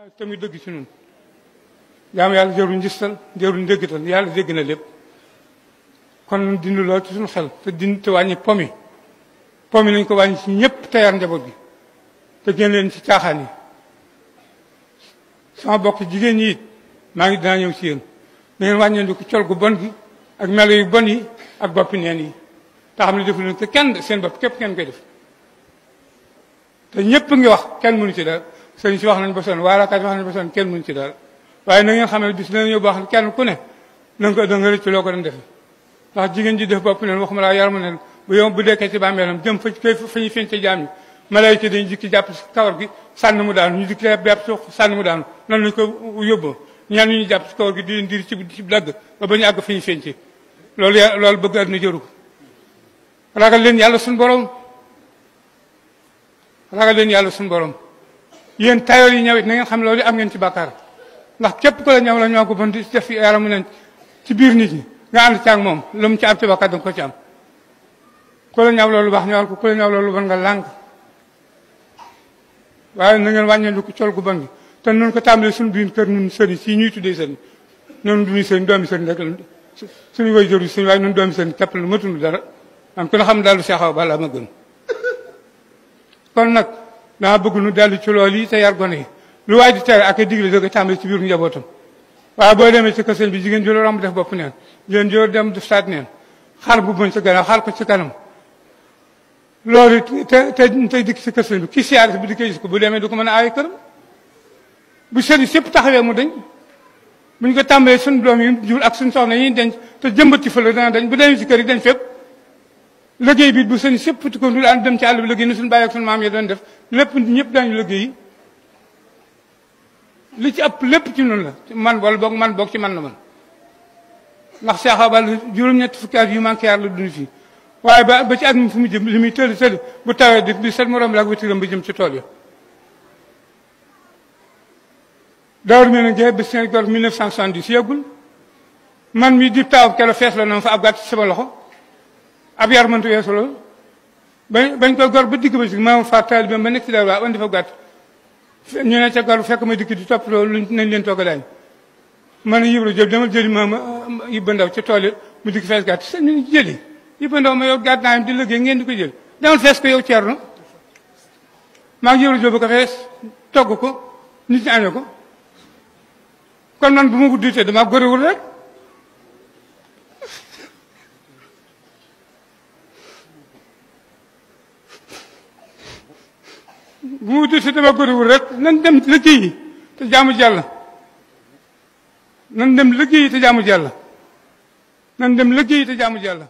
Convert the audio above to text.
te muy dëgg ci ñun jaamu yàlla jarul njistal jarul ndéggatal yàlla dégg na lépp kon dindi lool ci suñu xel te dindi te wàññi pomi nañ ko wàññi ci ñëpp te yar njaboot gi te génn leen ci caaxaan yi sama bokk jigéen ñi it maa ngi dinaa ñëw ci yéen na ngeen wàññeeku ko col gu bon gi ak melo yu bon yi ak boppi neen yi te xam ne defu leen te kenn seen bopp képp ngeen koy def te ñëpp ngi wax kenn mënu ci dara sëñ si wax nañ ba sonn waaraakaat wax nañ ba sonn kenn mënu ci dara waaye na ngeen xam ne bis dina ñëw boo xam ne kenn ku ne da nga rëcc loo ko doon defe ndax jigéen ji def bopp neen waxuma laa yaramu neen bu yow bu dekkee ci bàmmeelam jëm fa ñuy feeñ ci jaam yi malayka dañu jikki jàpp si kawar gi sànni mu daanu ñu dikki jàpp suuf sànni mu daanu noonu lañ ko yóbboo ñaan ñu jàpp si kawar gi di leen diri ci dagg ba ñu àgg fi ñu feeñ ci loolu bëgg àdduna jëru ko ragal leen yàlla suñu borom ragal leen yàlla suñu borom yéen tayoor yi ñëwit na ngeen xam loolu am ngeen ci bàkkaar ndax képp ko la ñëw la ñoo ko bon di def yaramu leen ci biir nit ñi nga ànd ci ak moom lu mu ci am ci bàkkaar danga ko ci am ku la ñaw loolu baax ñëwal ko ku la ñaw loolu bon nga lànk waaye na ngeen wàññeeku ko col gu bon gi te noonu ko tàmbalee suñu biir kër ñun sëriñ si ñuy tuddee sëriñ noonu duñuy sëriñ doomi sëriñ rek suñu way jëru suñu waaye noonu doomi sëriñ képp la matunu dara am ku ne xam daal lu seexaw bala ma gën kon nag dama bëgg nu dellu ci loolu yi te yar gone yi lu waay di tere ak a digle dëgg tàmbali ci biir njabootam waaye boo demee ci kër sëriñ bi jigéen ju la romb def bopp neen jigéen ju dem def saat neen xar bu bon ci gannaaw xar ko ci kanam loolu tey dikk ci kër sëriñ bi kii siyaare bi dikkee gis ko bu demee du ko mën a aaye këram bu sëriñ sépp taxawee mu dañ buñ ko tàmbalee suñu doom yi jur ak suñu soxna yi denc te jëmbat ci fële dana dañ bu demee ci kër yi dañ fépp liggéey bi bu sëriñ sépp ti ko dul ànd dem ci àll bi liggéey ni suñu bàyyi ak suñu maam yi doon def lépp ñëpp daañu liggéey li ci ëpp lépp ci noonu la man boog ci man la man ndax Cheikh Abal juróom-ñetti fukki at yu manqué yàlla dund fii waaye ba ci at mi fu mu jëm li muy tëdd bu tawee di set morom la ak wétiram ba jëm ci tool yi Daaru Minam Gueye ba seen gor 1970 yëggul man mi di taw kelo fees la noonu fa ab gàtt ci sama loxo ab yar mëntu weesu loolu bañ koy gor ba digg ba si ma fa taalibe ba nekk ci dara waa andi fa gàtt ñu ne ca gor fekk ma dikk di topp loolu nañ leen toog a daañ man Ibra Jóob demal jëli ma Ibba Ndaw ci tool yi mu dikk fees gàtt seen ñu jëli Ibba Ndaw ma yow gàtt naa di liggéey ngeen di ko jël demal fees ko yow Ceerno maa ngi Ibra Jóob ko fees togg ko nit ñi añee ko kon man bu ma gudditee dama góorewul rek bu ma gudditee dama góorewul rek nan dem liggéeyi te jaamu Yàlla nan dem liggéeyi te jaamu Yàlla nan dem liggéeyi te jaamu Yàlla